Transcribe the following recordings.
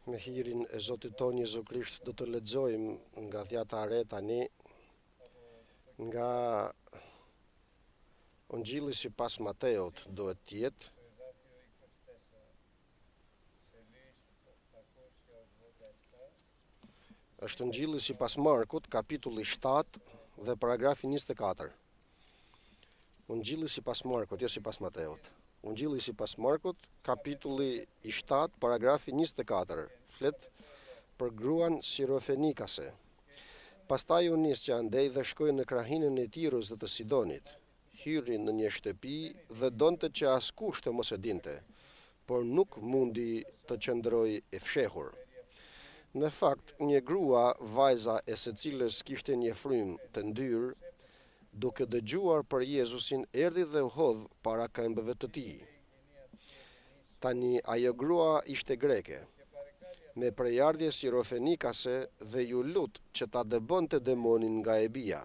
Me hirin e Zotit tonë Jezu Krisht do të lexojmë nga Dhjata e Re tani nga Ungjilli sipas Mateut duhet të jetë. Është Ungjilli sipas Markut, kapitulli 7 dhe paragrafi 24. Ungjilli sipas Markut, jo sipas Mateut. Ungjilli sipas Markut, kapitulli i 7, paragrafi 24, flet për gruan sirofenikase. Pastaj u nis që andej dhe shkoi në krahinën e Tirës dhe të Sidonit. Hyri në një shtëpi dhe donte që askush të mos e dinte, por nuk mundi të qëndrojë e fshehur. Në fakt, një grua, vajza e së cilës kishte një frymë të ndyrë, duke dëgjuar për Jezusin erdhi dhe u hodh para këmbëve të tij. Tani ajo grua ishte greke, me prejardhje sirofenikase dhe iu lut që ta dëbonte demonin nga e bija.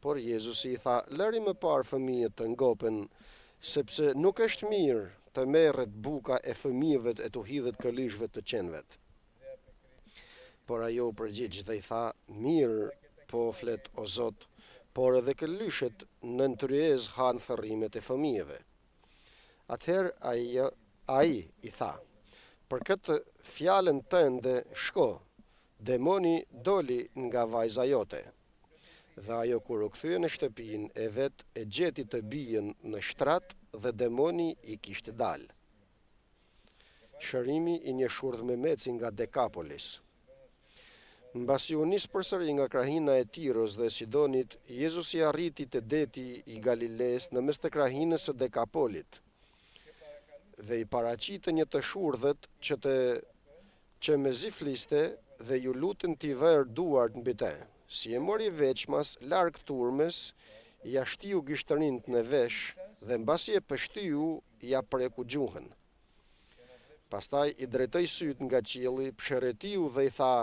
Por Jezusi i tha, Lëri më parë fëmijët të ngopen, sepse nuk është mirë të merret buka e fëmijëvet e t'u hidhet këlyshëve të qenvet. Por ajo u përgjigj dhe i tha, Mirë po flet, o Zot, por edhe këlyshët nën tryezë hanë thërrimet e fëmijëve. Atëherë ai, ai i tha, Për këtë fjalën tënde shko, demoni doli nga vajza jote. Dhe ajo kur u kthye në shtëpinë e vet e gjeti të bijën në shtrat dhe demoni i kishte dalë. Shërimi i një shurdhmemeci nga Dekapolis. Mbasi u nis përsëri nga krahina e Tiros dhe Sidonit, Jezusi arriti te deti i Galilesë në mes të krahinës së Dekapolit. Dhe i paraqitën një të shurdhët që të që mezi fliste dhe iu lutën t'i vërë duart mbi të. Si e mori veçmas larg turmës, ia shtiu gishtërinjtë në vesh dhe mbasi e pështyu, ia preku gjuhën. Pastaj i drejtoi sytë nga qielli, psherëtiu dhe i tha,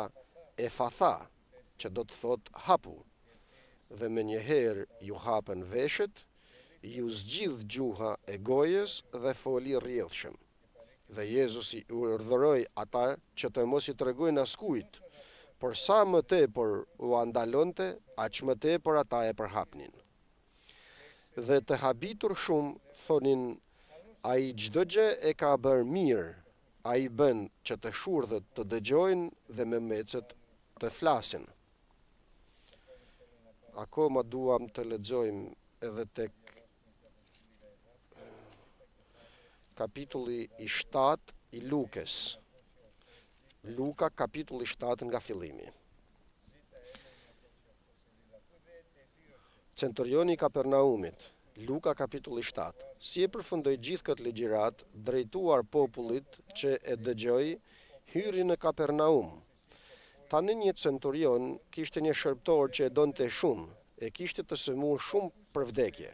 Efatha, që do të thotë hapu. Dhe menjëherë iu hapën veshët, iu zgjidh gjuha e gojës dhe foli rrjedhshëm. Dhe Jezusi i urdhëroi ata që të mos i tregojnë askujt, por sa më tepër ua ndalonte, aq më tepër ata e përhapnin. Dhe të habitur shumë, thonin, Ai çdo gjë e ka bërë mirë, ai bën që të shurdhët të dëgjojnë dhe memecët të flasin. Akoma duam të lexojmë edhe tek Kapitulli i 7 i Lukës. Luka kapitulli 7 nga fillimi. Centurioni i Kapernaumit, Luka kapitulli 7. Si e përfundoi gjithë këtë ligjëratë, drejtuar popullit që e dëgjoi, hyri në Kapernaum. Tani një centurion kishte një shërbëtor që e donte shumë, e kishte të sëmurë shumë për vdekje.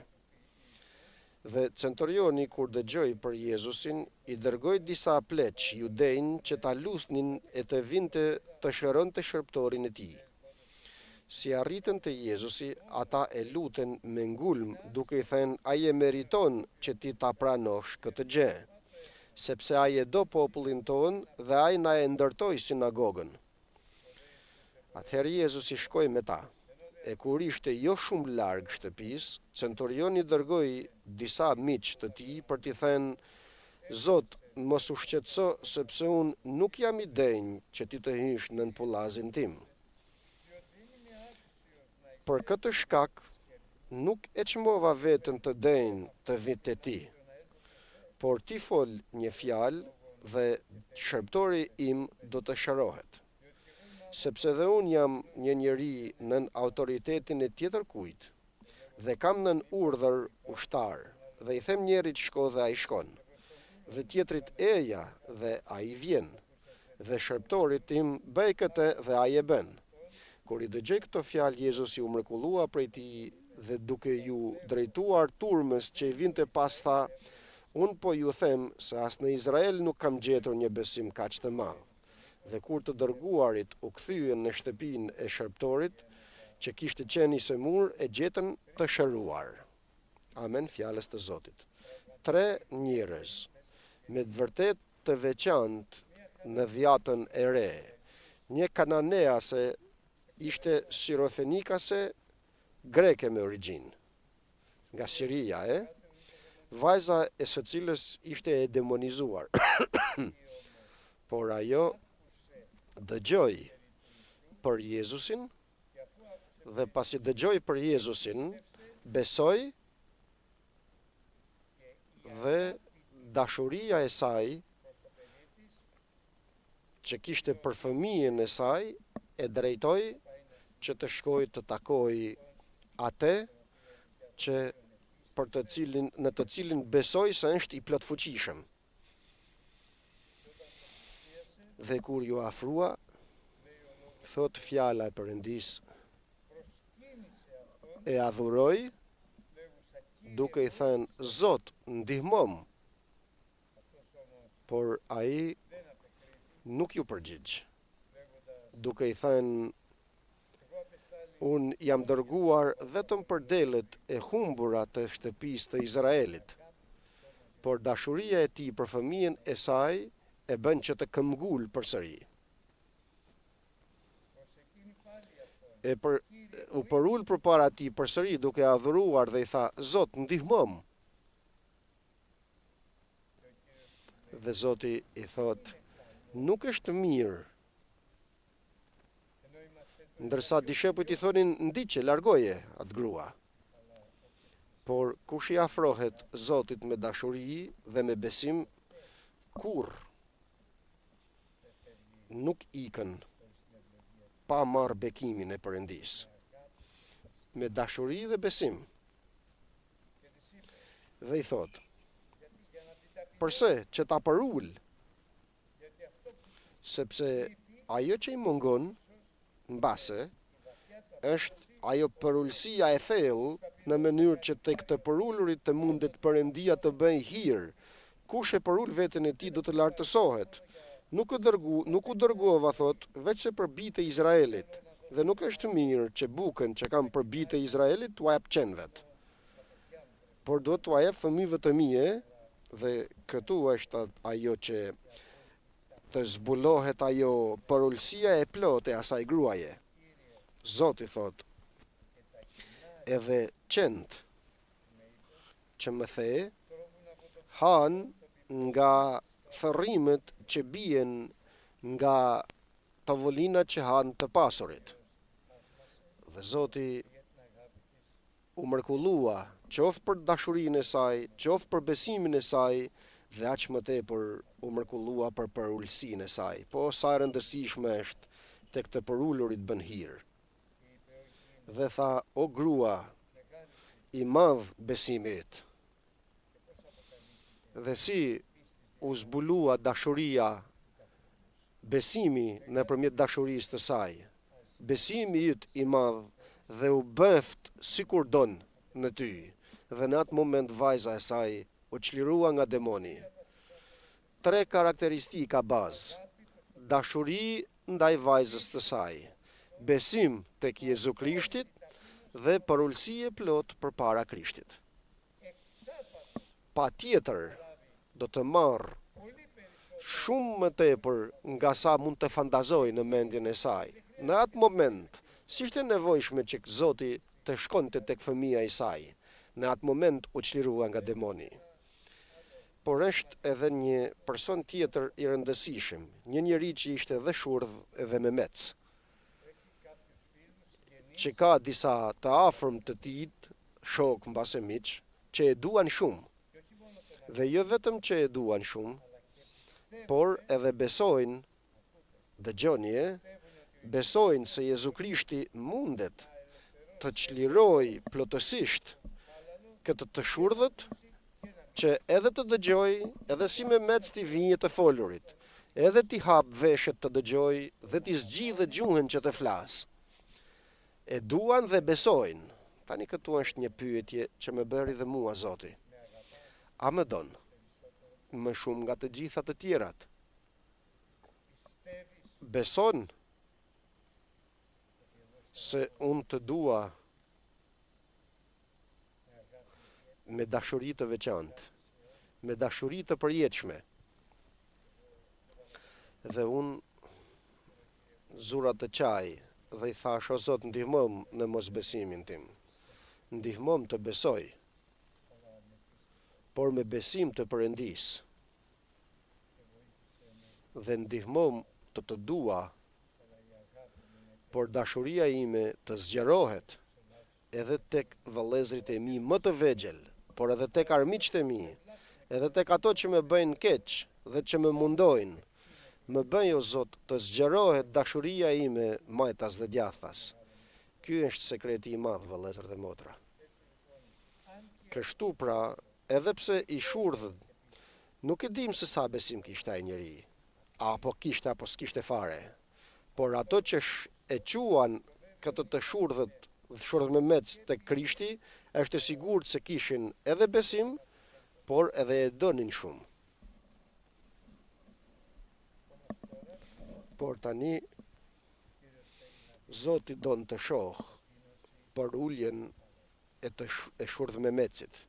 Dhe centurioni kur dëgjoi për Jezusin, i dërgoi disa pleq judenj që ta lusnin e të vinte të shëronte shërbëtorin e tij. Si arritën te Jezusi, ata e lutën me ngulm, duke i thënë, Ai e meriton që ti ta pranosh këtë gjë, sepse ai e do popullin tonë dhe ai na e ndërtoi sinagogën. Atëherë Jezusi shkoi me ta. E kur ishte jo shumë larg shtëpisë, centurioni dërgoi disa miq të tij për t'i thënë, Zot, mos u shqetëso, sepse unë nuk jam i denjë që ti të hysh nën pullazin tim. Për këtë shkak, nuk e çmova veten të denjë të vij te ti. Por ti fol një fjalë dhe shërbëtori im do të shërohet. Sepse dhe unë jam një njeri nën autoritetin e tjetërkujt dhe kam nën urdhër ushtarë dhe i them njërit shko dhe ai shkon dhe tjetrit eja dhe ai vjen dhe shërbëtorit tim bëj këtë dhe ai e bën. Kur i dëgjoi këto fjalë Jezusi u mrekullua prej tij dhe duke iu drejtuar turmës që i vinte pas tha, Unë po ju them se as në Izrael nuk kam gjetur një besim kaq të madh. Dhe kur të dërguarit u kthyen në shtëpinë e shërbëtorit, që kishte qenë i sëmurë, e gjetën të shëruar. Amen fjalës të Zotit. Tre njerëz me të vërtetë të veçantë në Dhjatën e Re. Një kananease ishte sirofenikase greke me origjinë nga Siria, e vajza e së cilës ishte e demonizuar. Por ajo dëgjoi për Jezusin dhe pasi dëgjoi për Jezusin, besoi dhe dashuria e saj që kishte për fëmijën e saj e drejtoi që të shkojë të takojë atë që për të cilin në të cilin besoi se është i plotfuqishëm. Dhe kur iu afrua, thotë fjala e Perëndisë, e adhuroi, duke i thënë, Zot, ndihmomë! Por ai nuk iu përgjigj, duke i thënë, Unë jam dërguar vetëm për delet e humbura të shtëpisë të Izraelit. Por dashuria e tij për fëmijën e saj e bën që të këmbgulë përsëri. E për, u përul përpara tij përsëri duke adhuruar dhe i tha, Zot, ndihmomë! Dhe Zoti i thotë, nuk është mirë. Ndërsa dishepujt i thonin, ndiqe, largoje atë grua. Por kush i afrohet Zotit me dashuri dhe me besim, kurrë nuk ikën pa marrë bekimin e Perëndisë. Me dashuri dhe besim. Dhe i thotë, përse që ta përulë Sepse ajo që i mungon, mbase, është ajo përulësia e thellë në mënyrë që tek të përulurit të mundet Perëndia të bëjë hir. Kush e përul veten e tij do të lartësohet. Nuk u dërgu, nuk u dërgova, thotë, veçse për bijtë e Izraelit, dhe nuk është mirë që bukën që kam për bijtë e Izraelit t'ua jap qenvet. Por do t'ua jap fëmijëve të mi, dhe këtu është ajo që të zbulohet ajo përulësia e plotë e asaj gruaje. Zoti thotë, edhe qentë që më the, hanë nga thërrimet që bien nga tavolina që hanë të pasurit. Dhe Zoti u mrekullua, qoftë për dashurinë e saj, qoftë për besimin e saj dhe aq më tepër u mrekullua për përulësinë e saj. Po sa e rëndësishme është tek të përulurit bën hir. Dhe tha, o grua, i madh besimi yt. Dhe si u zbulua dashuria, besimi nëpërmjet dashurisë të saj. Besimi yt i madh dhe u bëftë sikur don në ty. Dhe në atë moment vajza e saj u çlirua nga demoni. Tre karakteristika bazë, dashuri ndaj vajzës të saj, besim tek Jezu Krishtit dhe përulësi e plotë përpara Krishtit. Patjetër do të marrë shumë më tepër nga sa mund të fantazojë në mendjen e saj. Në atë moment, s'ishte e nevojshme që Zoti të shkonte tek fëmija i saj. Në atë moment u çlirua nga demoni. Por është edhe një person tjetër i rëndësishëm, një njeri që ishte dhe shurdh dhe memec. Që ka disa të afërm të tijtë, shokë mbase miq, që e duan shumë. Dhe jo vetëm që e duan shumë, por edhe besojnë, dëgjoni e, besojnë se Jezu Krishti mundet të çlirojë plotësisht këtë të shurdhët, që edhe të dëgjojë, edhe si memec t'i vijë të folurit, edhe t'i hapë veshët të dëgjojë dhe t'i zgjidhë gjuhën që të flasë. E duan dhe besojnë. Tani këtu është një pyetje që më bëri dhe mua Zoti. A më don më shumë nga të gjitha të tjerat? Beson se unë të dua me dashuri të veçantë, me dashuri të përjetshme. Dhe unë zura të qaj dhe i thashë, O Zot, ndihmom në mosbesimin tim. Ndihmom të besoj, por me besim të Perëndisë. Dhe ndihmom të të dua, por dashuria ime të zgjerohet edhe tek vëllezërit e mi më të vegjël, por edhe tek armiqtë e mi, edhe tek ato që më bëjnë keq dhe që më mundojnë. Më bëj, o Zot, të zgjerohet dashuria ime majtas dhe djathtas. Ky është sekreti i madh, vëllezër dhe motra. Kështu pra, edhe pse i shurdhët, nuk e dimë se sa besim kishte ai njeri, apo kishte apo s'kishte fare, por ato që e çuan këtë të shurdhët shurdhmemec tek Krishti, është e sigurt se kishin edhe besim, por edhe e donin shumë. Por tani Zoti don të shohë përuljen e të e shurdhmemecit,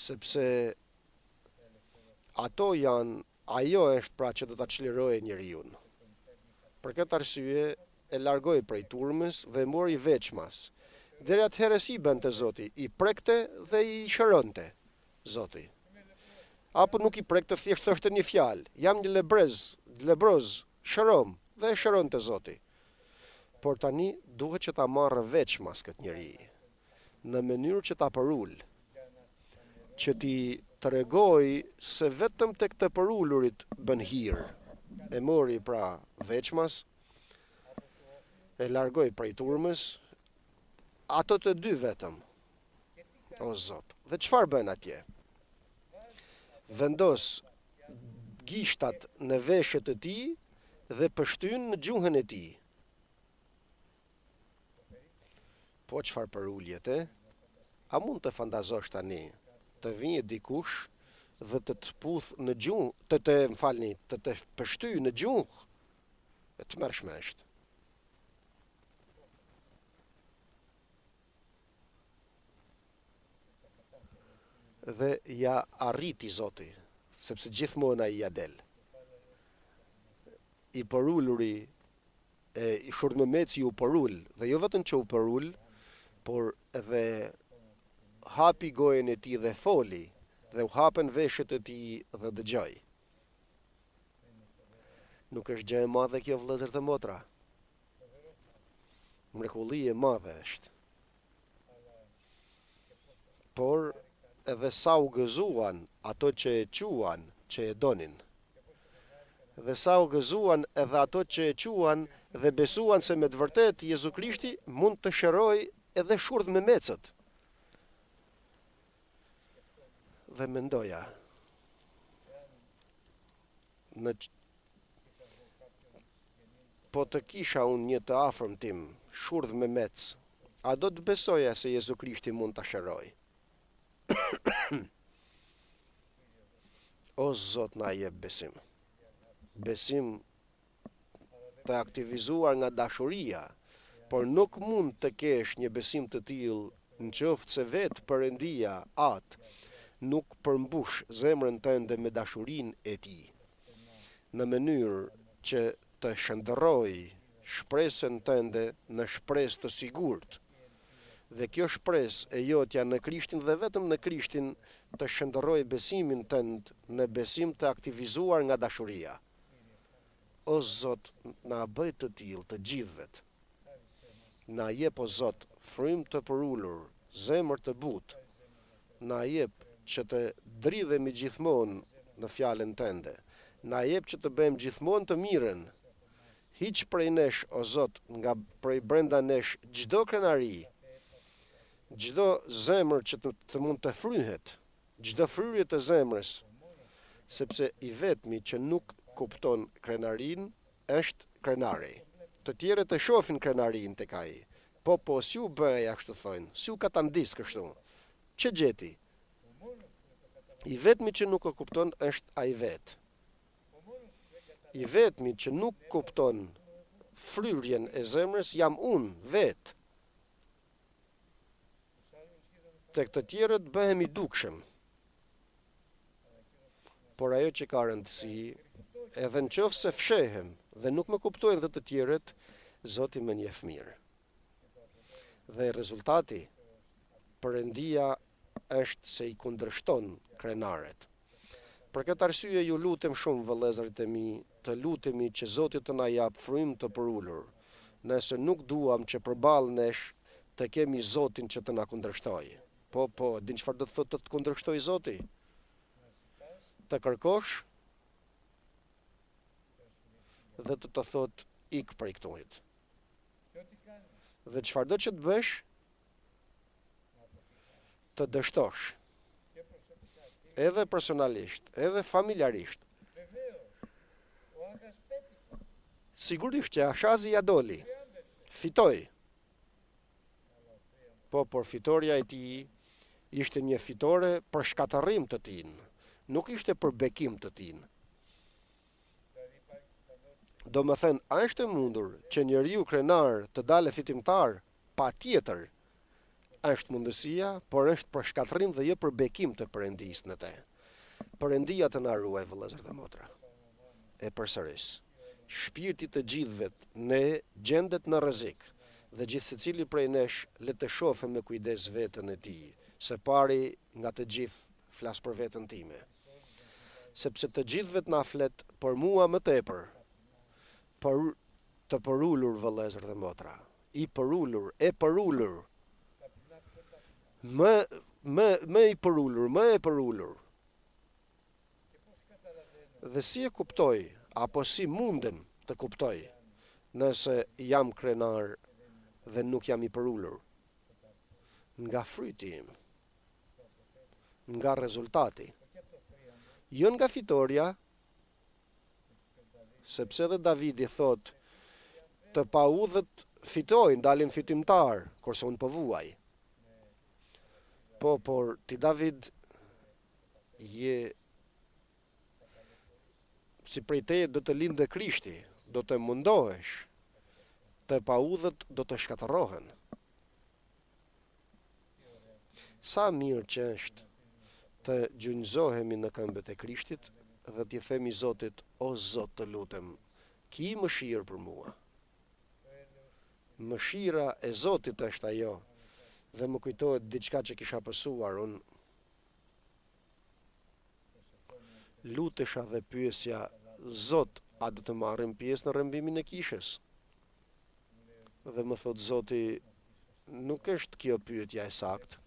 sepse ato janë Ajo është pra që do ta çlirojë njeriun. Për këtë arsye e largoi prej turmës dhe e mori veçmas. Deri atëherë si i bënte Zoti, i prekte dhe i shëronte Zoti. Apo nuk i prekte thjesht thoshte një fjalë, jam një lebrez, lebroz, shërom, dhe e shëronte Zoti. Por tani duhet që ta marrë veçmas këtë njeri, në mënyrë që ta përulë. që t'i tregojë se vetëm tek të përulurit bën hir. E mori pra veçmas, e largoi prej turmës, ato të dy vetëm. O Zot, dhe çfarë bën atje? Vendos gishtat në veshët e tij dhe pështyn në gjuhën e tij. Po çfarë përulje e? A mund të fantazosh tani, të vijë dikush dhe të të puthë në gjuhë, të të, më falni, të të pështyjë në gjuhë? E tmerrshme është. Dhe ia arriti Zoti, sepse gjithmonë ai ia del. I përuluri E shurdhmemeci u përul, dhe jo vetëm që u përul, por edhe hapi gojën e tij dhe foli, dhe u hapën veshët e tij dhe dëgjoi. Nuk është gjë e madhe kjo vëllezër dhe motra. Mrekulli e madhe është. Por edhe sa u gëzuan ato që e çuan, që e donin. Dhe sa u gëzuan edhe ato që e çuan dhe besuan se me të vërtetë Jezu Krishti mund të shërojë edhe shurdhmemecët. Dhe mendoja, në Po të kisha unë një të afërm tim, shurdhmemec, a do të besoja se Jezu Krishti mund ta shërojë? O Zot na jep besim. Besim të aktivizuar nga dashuria, por nuk mund të kesh një besim të tillë në qoftë se vetë Perëndia Atë nuk përmbush zemrën tënde me dashurinë e Tij, në mënyrë që të shndërrojë shpresën tënde në shpresë të sigurt. Dhe kjo shpresë e jotja në Krishtin dhe vetëm në Krishtin të shndërrojë besimin tënd në besim të aktivizuar nga dashuria. O Zot na bëj të tillë të gjithëvet. Na jep o Zot frymë të përulur, zemër të butë. Na jep që të dridhemi gjithmonë në fjalën tënde. Na jep që të bëjmë gjithmonë të mirën. Hiq prej nesh o Zot nga prej brenda nesh çdo krenari, çdo zemër që të, të mund të fryhet. Çdo fryrje të zemrës, sepse i vetmi që nuk kupton krenarinë është krenari. Të tjerët e shohin krenarinë tek ai. Po, po, si u bë ai ashtu thonë, si u katandis kështu. Ç'e gjeti? I vetmi që nuk e kupton është ai vetë. I vetmi që nuk kupton fryrjen e zemrës jam unë vetë. Tek të tjerët bëhem i dukshëm. Por ajo që ka rëndësi Edhe në qoftë se fshehem dhe nuk më kuptojnë dhe të tjerët, Zoti më njeh mirë. Dhe rezultati, Perëndia është se i kundërshton krenarët. Për këtë arsye ju lutem shumë vëllezërit e mi, të lutemi që Zoti të na japë frymë të përulur, nëse nuk duam që përballë nesh të kemi Zotin që të na kundërshtojë. Po, po, e din çfarë do të thotë të të kundërshtojë Zoti? Të kërkosh dhe të të thotë ik prej këtuhit. Dhe çfarëdo që të bësh, të dështosh. Edhe personalisht, edhe familjarisht. Sigurisht që Ashazi ia doli. Fitoi. Po, por fitorja e tij ishte një fitore për shkatërrim të tij, nuk ishte për bekim të tij. Domethënë, a është e mundur që njeriu krenar të dalë fitimtar? Patjetër! Është mundësia, por është për shkatërrim dhe jo për bekim të Perëndisë në te. Perëndia të na ruajë vëllezër dhe motra. E përsëris. Shpirti i të gjithëve ne gjendet në rrezik dhe gjithsecili prej nesh le të shohë me kujdes veten e tij, së pari nga të gjithë flas për veten time. Sepse të gjithëve na flet, por mua më tepër. Për të përulur vëllezër dhe motra. I përulur, e përulur. Më më më i përulur, më e përulur. Dhe si e kuptoj, apo si mundem të kuptoj, nëse jam krenar dhe nuk jam i përulur? Nga fryti im. Nga rezultati. Jo nga fitorja, sepse edhe Davidi thotë, të paudhët fitojnë, dalin fitimtarë, kurse unë po vuaj. Po, por ti David je si prej teje do të lindë Krishti, do të mundohesh, të paudhët do të shkatërrohen. Sa mirë që është të gjunjëzohemi në këmbët e Krishtit dhe t'i themi Zotit, o Zot të lutem, ki mëshirë për mua. Mëshira e Zotit është ajo dhe më kujtohet diçka që kisha pësuar unë. Lutesha dhe pyesja, Zot, a do të marrim pjesë në rrëmbimin e kishës? Dhe më thotë Zoti, nuk është kjo pyetja e saktë.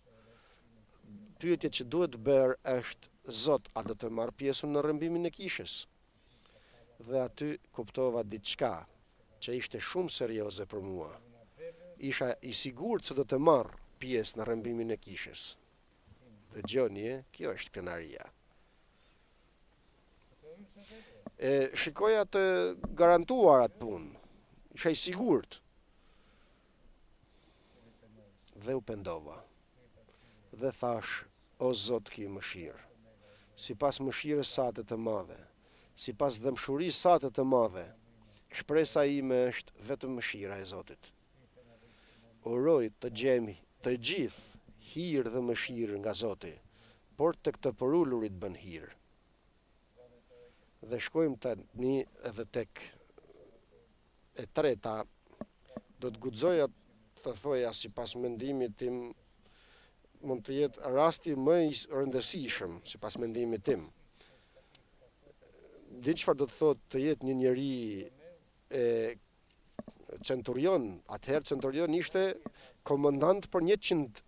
Pyetja që duhet bërë është, Zot, a do të marr pjesë unë në rrëmbimin e kishës? Dhe aty kuptova diçka që ishte shumë serioze për mua. Isha i sigurt se do të marr pjesë në rrëmbimin e kishës. Dëgjoni, kjo është krenaria. E shikoja të garantuar atë punë. Isha i sigurt. Dhe u pendova. Dhe thashë, o Zot ki mëshirë. Sipas mëshirës sate të madhe, sipas dhembshurisë sate të madhe, shpresa ime është vetëm mëshira e Zotit. Uroj të gjejmë të gjithë hir dhe mëshirë nga Zoti, por tek të përulurit bën hir. Dhe shkojmë tani edhe tek e treta, do të guxoja të thoja sipas mendimit tim mund të jetë rasti më i rëndësishëm sipas mendimit tim. Din çfarë do të thotë të jetë një njeri e centurion, atëherë centurion ishte komandant për 100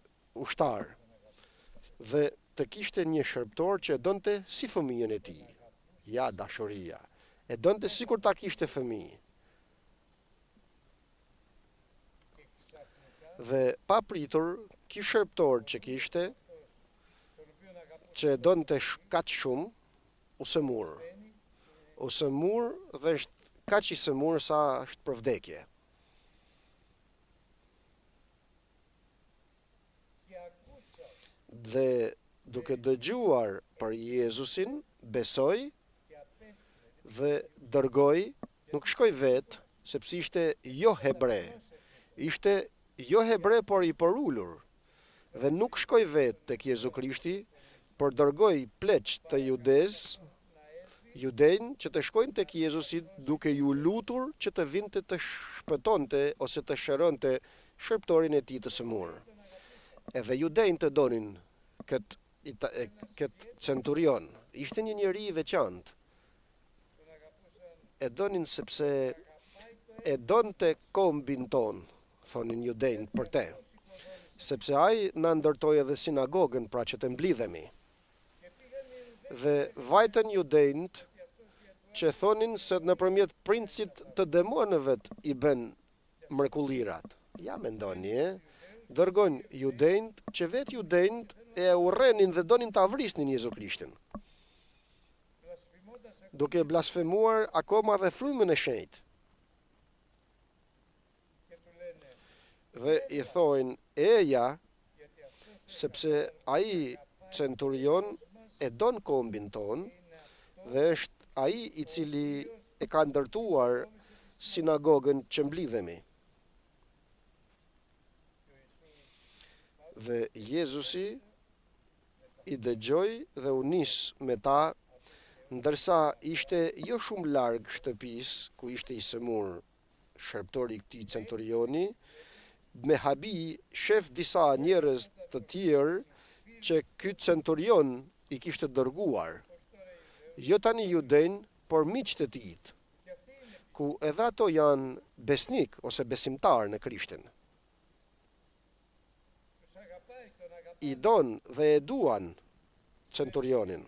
ushtarë dhe të kishte një shërbëtor që e donte si fëmijën e tij. Ja dashuria. E donte sikur ta kishte fëmijë. Dhe papritur, ky shërbëtor që kishte, që e donte kaq shumë, u sëmur. U sëmur dhe është kaq i sëmur sa është për vdekje. Dhe duke dëgjuar për Jezusin, besoi dhe dërgoi, nuk shkoi vetë, sepse ishte jo hebre. Ishte jo hebre, por i përulur. Dhe nuk shkoi vetë tek Jezu Krishti, por dërgoi pleq të Judesë, Judenj që të shkojnë tek Jezusi duke iu lutur që të vinte të shpëtonte ose të shëronte shërbëtorin e tij të sëmurë. Edhe judenjtë e donin këtë këtë centurion. Ishte një njeri i veçantë. E donin sepse e donte kombin tonë, thonin judenjtë për te. Sepse ai na ndërtoi edhe sinagogën, pra që të mblidhemi. Dhe vajtën judenjtë që thonin se nëpërmjet princit të demonëvet i bën mrekullirat. Ja mendoni, e? Dërgojnë judenjtë që vetë judenjtë e urrenin dhe donin ta vrisnin Jezu Krishtin. Duke blasfemuar akoma dhe frymën e shenjtë. Dhe i thojnë, Eja, sepse ai centurion e don kombin tonë dhe është ai i cili e ka ndërtuar sinagogën që mblidhemi. Dhe Jezusi i dëgjoi dhe u nis me ta, ndërsa ishte jo shumë larg shtëpisë ku ishte i sëmurë shërbëtori i këtij centurioni, me habi shef disa njerëz të tjerë që ky centurion i kishte dërguar, jo tani judenj, por miqtë e tij, ku edhe ato janë besnikë ose besimtarë në Krishtin. I don dhe e duan centurionin.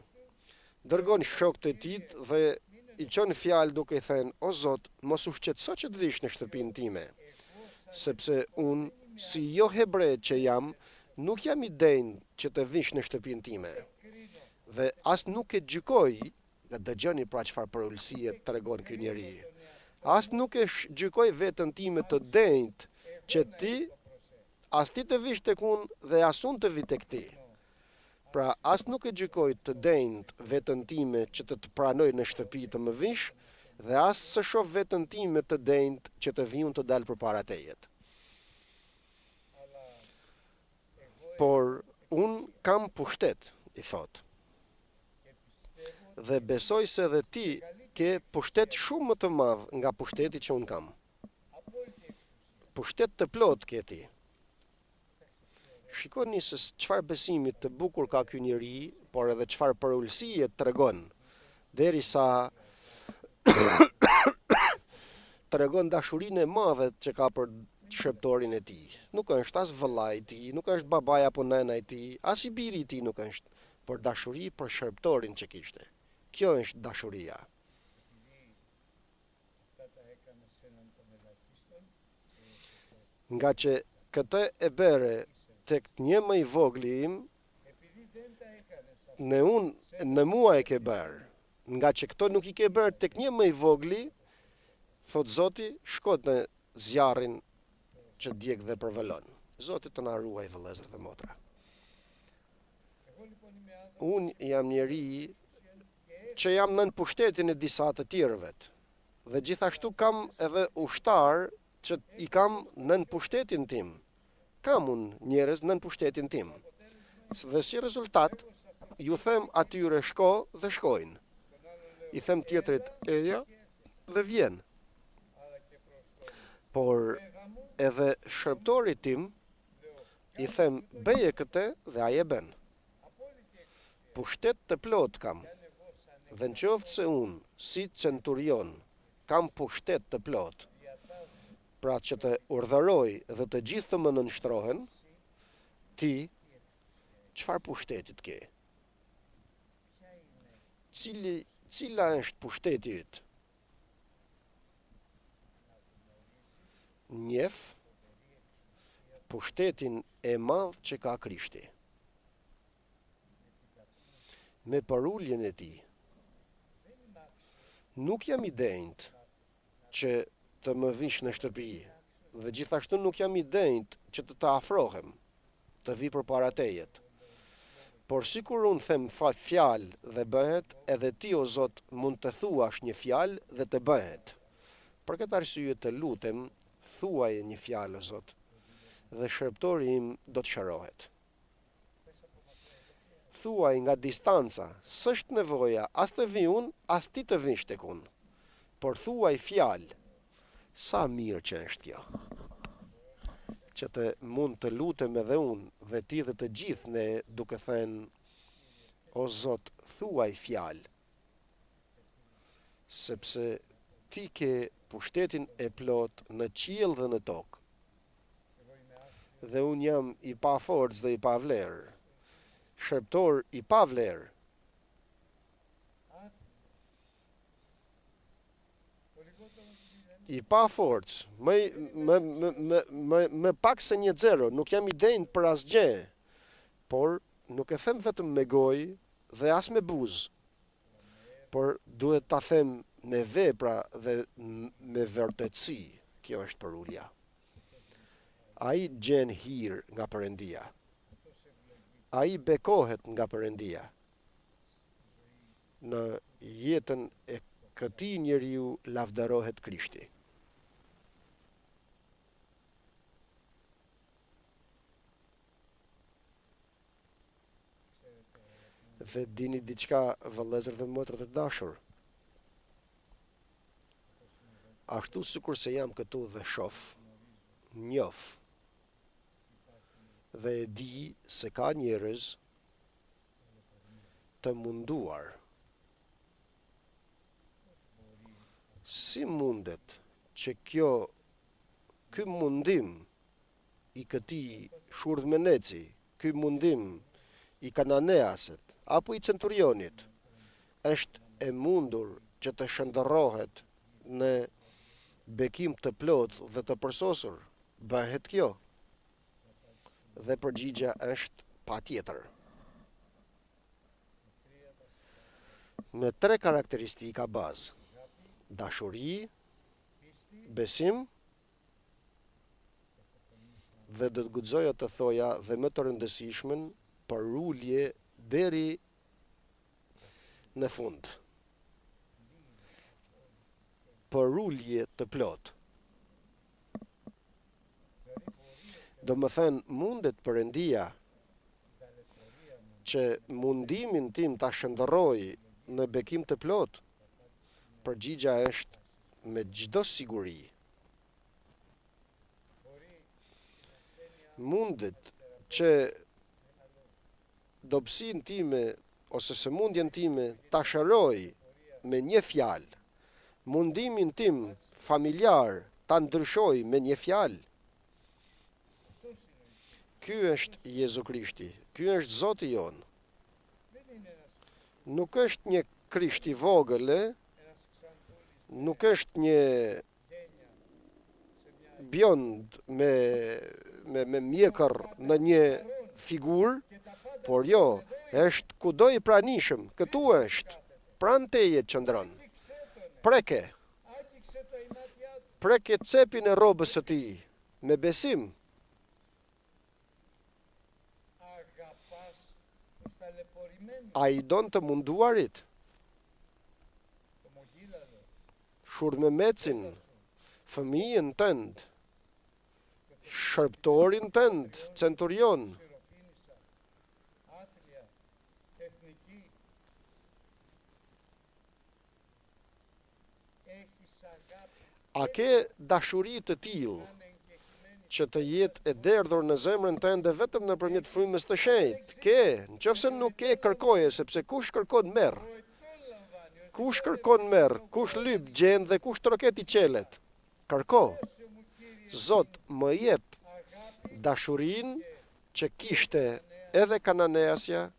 Dërgon shokët e tij dhe i çon fjalë duke i thënë, O Zot, mos u shqetëso që të vish në shtëpinë time, sepse unë, si jo hebre që jam, nuk jam i denjë që të vish në shtëpinë time. Dhe as nuk e gjykoj, dhe dëgjoni pra çfarë përulësie tregon ky njeri. As nuk e gjykoj veten time të denjtë që ti as ti të vish tek unë dhe as unë të vi tek ti. Pra as nuk e gjykoj të denjtë veten time që të të pranoj në shtëpi të më vish dhe as s'e shoh veten time të denjtë që të vi unë të dal përpara tejet. Por unë kam pushtet, i thotë. Dhe besoj se edhe ti ke pushtet shumë më të madh nga pushteti që unë kam. Pushtet të plotë ke ti. Shikoni se çfarë besimi të bukur ka ky njeri, por edhe çfarë përulësie tregon, derisa tregon dashurinë e madhe që ka për shërbëtorin e tij. Nuk është as vëllai i tij, nuk është babai apo nëna e tij, as i biri i tij nuk është, por dashuri për shërbëtorin që kishte. Kjo është dashuria. Ngaqë këtë e bëre tek një më i vogli im, në unë, në mua e ke bërë. Ngaqë këto nuk i ke bërë tek një më i vogli, thotë Zoti, shko në zjarrin që djeg dhe përvëlon. Zoti të na ruaj vëllezër dhe motra. Unë jam njeri që jam nën pushtetin e disa të tjerëvet dhe gjithashtu kam edhe ushtarë që i kam nën pushtetin tim. Kam unë njerëz nën pushtetin tim. Dhe si rezultat, ju them atyre shko dhe shkojnë. I them tjetrit eja dhe vjen. Por edhe shërbëtorit tim i them bëje këtë dhe ai e bën. Pushtet të plotë kam. Dhe në qoftë se unë, si centurion, kam pushtet të plotë, pra që të urdhëroj dhe të gjithë të më nënshtrohen, ti, çfarë pushtetit ke? Cili, cila është pushteti yt? Njeh pushtetin e madh që ka Krishti. Me përuljen e tij. Nuk jam i denjtë që të më vish në shtëpi dhe gjithashtu nuk jam i denjtë që të të afrohem, të vi përpara tejet. Por sikur unë them fjalë dhe bëhet, edhe ti o Zot mund të thuash një fjalë dhe të bëhet. Për këtë arsye të lutem, thuaje një fjalë o Zot, dhe shërbëtori im do të shërohet. Thuaj nga distanca, s'është nevoja as të vij unë, as ti të vish tek unë. Por thuaj fjalë. Sa mirë që është kjo. Që të mund të lutem edhe unë dhe ti dhe të gjithë ne duke thënë, O Zot, thuaj fjalë. Sepse ti ke pushtetin e plotë në qiell dhe në tokë. Dhe unë jam i paforcë dhe i pavlerë. Shërbëtor i pavlerë. I paforcë, më, më, më, më, më, më pak se një zero, nuk jam i denjë për asgjë. Por nuk e them vetëm me gojë dhe as me buzë. Por duhet ta them me vepra dhe me vërtetësi. Kjo është përulja. Ai gjen hir nga Perëndia. Ai bekohet nga Perëndia. Në jetën e këtij njeriu lavdërohet Krishti. Dhe dini diçka, vëllezër dhe motra të dashur? Ashtu sikurse jam këtu dhe shof, njof dhe e di se ka njerëz të munduar. Si mundet që kjo ky mundim i këtij shurdhmeneci, ky mundim i kananeasit apo i centurionit, është e mundur që të shndërrohet në bekim të plotë dhe të përsosur? Bëhet kjo? Dhe përgjigja është patjetër. Me tre karakteristika bazë: dashuri, besim dhe do të guxoja të thoja dhe më të rëndësishmen, përulje deri në fund. Përulje të plotë. Domethënë, mundet Perëndia që mundimin tim ta shndërrojë në bekim të plotë? Përgjigja është me çdo siguri. Mundet që dobësinë time ose sëmundjen time ta shëroj me një fjalë. Mundimin tim familjar ta ndryshoj me një fjalë. Ky është Jezu Krishti, ky është Zoti jonë. Nuk është një Krisht i vogël, e? Nuk është një bjond me me me mjekër në një figurë, por jo, është kudo i pranishëm, këtu është, pranë teje qëndron. Preke. Preke cepin e rrobës së tij me besim. A i don të munduarit? Shurdhmemecin, fëmijën tënd, shërbëtorin tënd, centurion. A ke dashuri të tillë që të jetë e derdhur në zemrën tënde vetëm nëpërmjet Frymës të Shenjtë? Ke, në qoftë se nuk ke, kërkoje, sepse kush kërkon merr. Kush kërkon merr, kush lyp gjen dhe kush troket i çelet. Kërko. Zot, më jep dashurinë që kishte edhe Kananeasja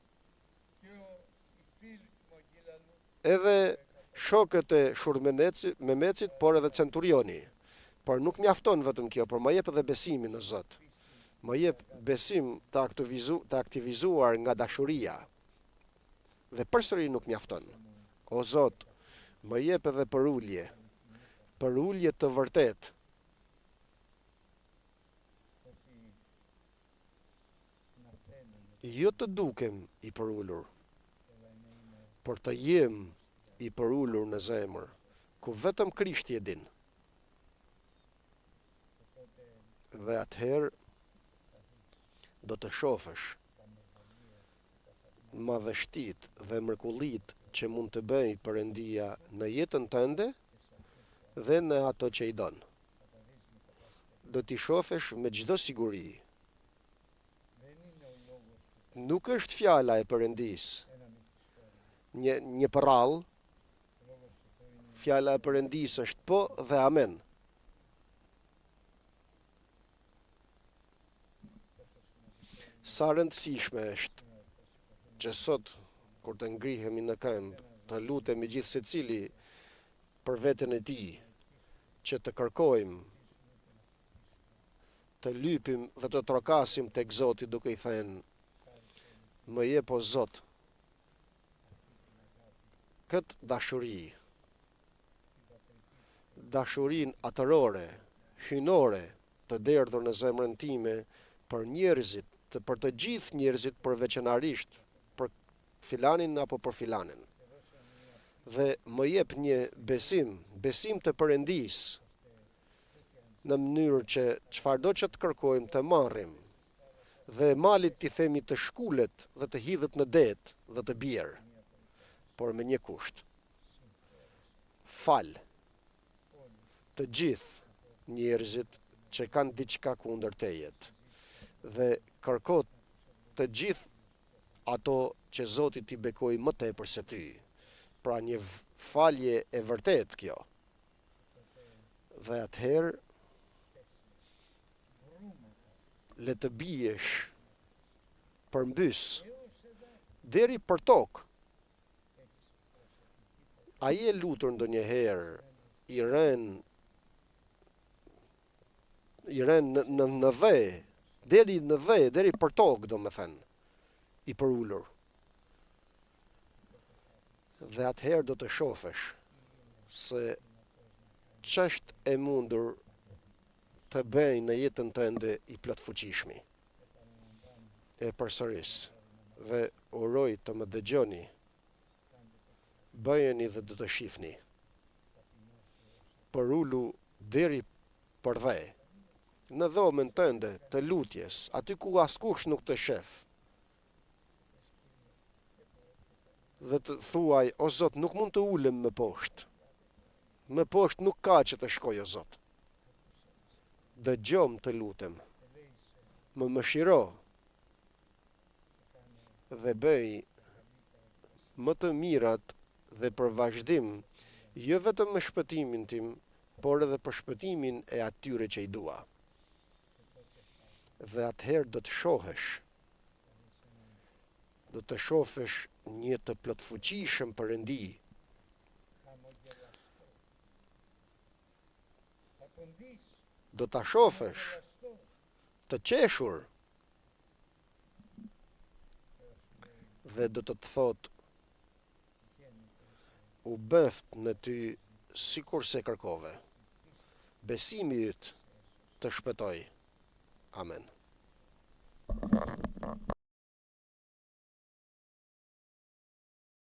Edhe shokët e shurdhmemecit, por edhe centurioni. Por nuk mjafton vetëm kjo, por më jep edhe besimin o Zot. Më jep besim të aktivizu, të aktivizuar nga dashuria. Dhe përsëri nuk mjafton. O Zot, më jep edhe përulje. Përulje të vërtetë. Jo të dukem i përulur, por të jem i përulur në zemër, ku vetëm Krishti e din. Dhe atëherë do të shofësh. Madhështitë dhe mrekullitë që mund të bëjë Perëndia në jetën tënde dhe në ato që i don. Do t'i shofësh me çdo siguri. Nuk është fjala e Perëndisë një një përrallë, fjala e Perëndisë është po dhe amen. Sa rëndësishme është që sot, kur të ngrihemi në këmbë, të lutemi gjithsecili për veten e tij, që të kërkojmë, të lypim dhe të trokasim tek Zoti duke i thënë, më jep o Zot këtë dashuri, dashurinë atërore, hyjnore të derdhur në zemrën time për njerëzit, të për të gjithë njerëzit, por veçanërisht për filanin apo për filanen. Dhe më jep një besim, besim të Perëndisë, në mënyrë që çfarëdo që të kërkojmë të marrim, dhe malit t'i themi të shkulet dhe të hidhet në det dhe të bjerë, por me një kusht. Fal të gjithë njerëzit që kanë diçka kundër teje dhe kërko të gjithë ato që Zoti t'i bekojë më tepër se ty. Pra një falje e vërtetë kjo. Dhe atëherë le të biesh përmbys deri për tokë A je lutur ndonjëherë i rënë i rënë në në në dhe, deri në dhe, deri për tokë, domethënë, i përulur. Dhe atëherë do të shofësh se ç'është e mundur të bëjë në jetën tënde i plotfuqishmi. E përsëris dhe uroj të më dëgjoni Bëjeni dhe do të shihni. Përulu deri përdhe. Në dhomën tënde të lutjes, aty ku askush nuk të shef. Dhe të thuaj, o Zot, nuk mund të ulem më poshtë. Më poshtë nuk ka që të shkoj, o Zot. Dëgjomë të lutem. Më mëshiro dhe bëj më të mirat dhe për vazhdim, jo vetëm me shpëtimin tim, por edhe për shpëtimin e atyre që i dua. Dhe atëherë do të shohësh, do të shofësh një të plotfuqishëm Perëndi. Do ta shofësh të qeshur dhe do të të thotë u bëftë në ty sikurse kërkove. Besimi yt të shpëtoi. Amen.